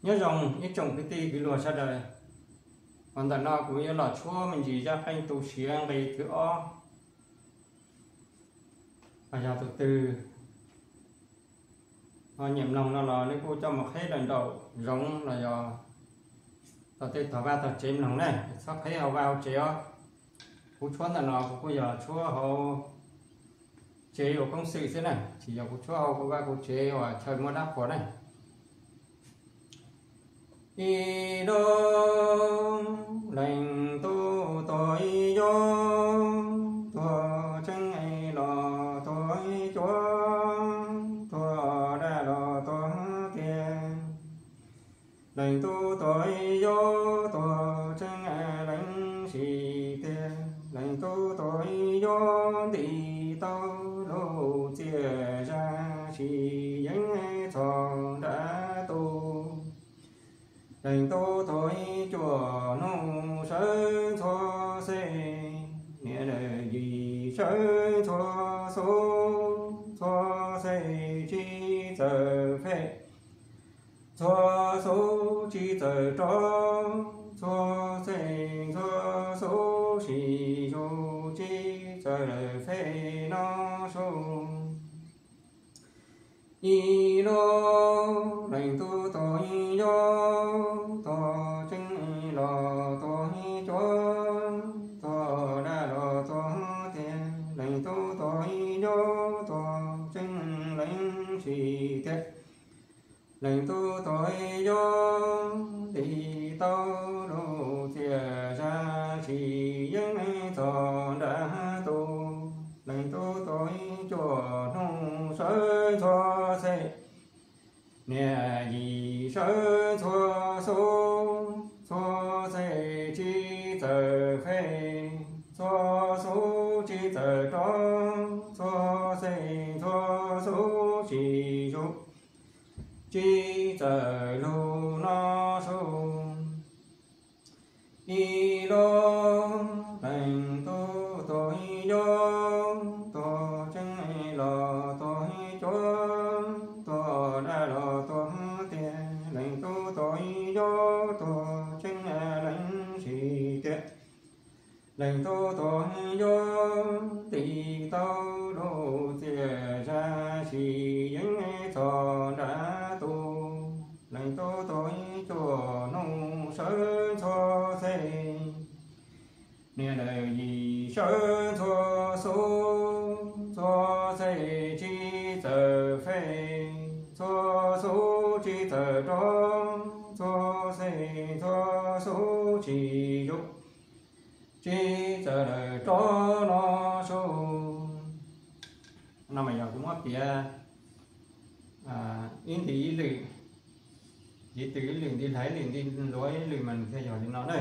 Nyob zoo ib tsoom kwv tij kwv luag sawv daws, uas ntawm no kuv yuav los tshuab me ntsis zaj qeej tu siav nqe thib ob. Los yog tus twg ho nyiam mloog no los nej kuj coj mus qhib los nraum zoov los yog tom tej tog vaj tog tsev mloog na, txhob qhib hauv vaj hauv tsev os. Kuv tshuab ntawm no kuv kuj yog tshuab hauv tsev ua koob xwm xwb na, tsis yog kuv tshuab hauv kuv vaj kuv tsev uas chaw muaj dab qhuas na. Ib lub leej tub tuag ib yug, tuag tseeb los tuag cuav, tuag daj los tuag tiag. Leej tub tuag ib yug, tuag tseeb leej tsis tiag. Leej tub tuag ib yug, nti tau lub txiaj zaj tsis yeej txog nram tus. Leej tub tuag ib cuaj hnub sawv ntxhua xees, niam yim sawv ntxhua xub, ntxhua xees tsis txawj fem, ntxhua xub tsis txawj rov, ntxhua xees ntxhua xub sib zug tsis txawj fem no su. Ib lub leej tub tuag ib yug, tuag tseeb los tuag cuav, tuag daj los tuag tiag. Leej tub tuag ib yug, tuag tseeb leej tsis tiag. Leej tub tuag ib yug, nti tau lub txiaj zaj tsis yeej txog nram tus. Leej tub tuag ib cuaj hnub sawv ntxhua xees, niam yim sawv ntxhua xub, ntxhua xees tsis txawj fem, ntxhua xub tsis txawj rov, ntxhua xees ntxhua xub sib zug tsis txawj lug no su. Ib lub leej tub tuag ib yug, tuag tseeb los tuag cuav, tuag daj los tuag tiag. Leej tub tuag ib yug, tuag tseeb leej tsis tiag. Leej tub tuag ib yug, nti tau lub txiaj zaj tsis yeej txog nram tus. Leej tub tuag ib cuaj hnub sawv ntxhua xees, niam yim sawv ntxhua xub, ntxhua xees tsis txawj fem, ntxhua xub tsis txawj rov, ntxhua xees ntxhua xub sib zug tsis txawj lawm rov no su. No mas yog kuv muab piav ib nti ib lwm, nti twg ib lwm, nti hlais ib lwm, nti luav ib lwm mas nws thiaj yog li no na.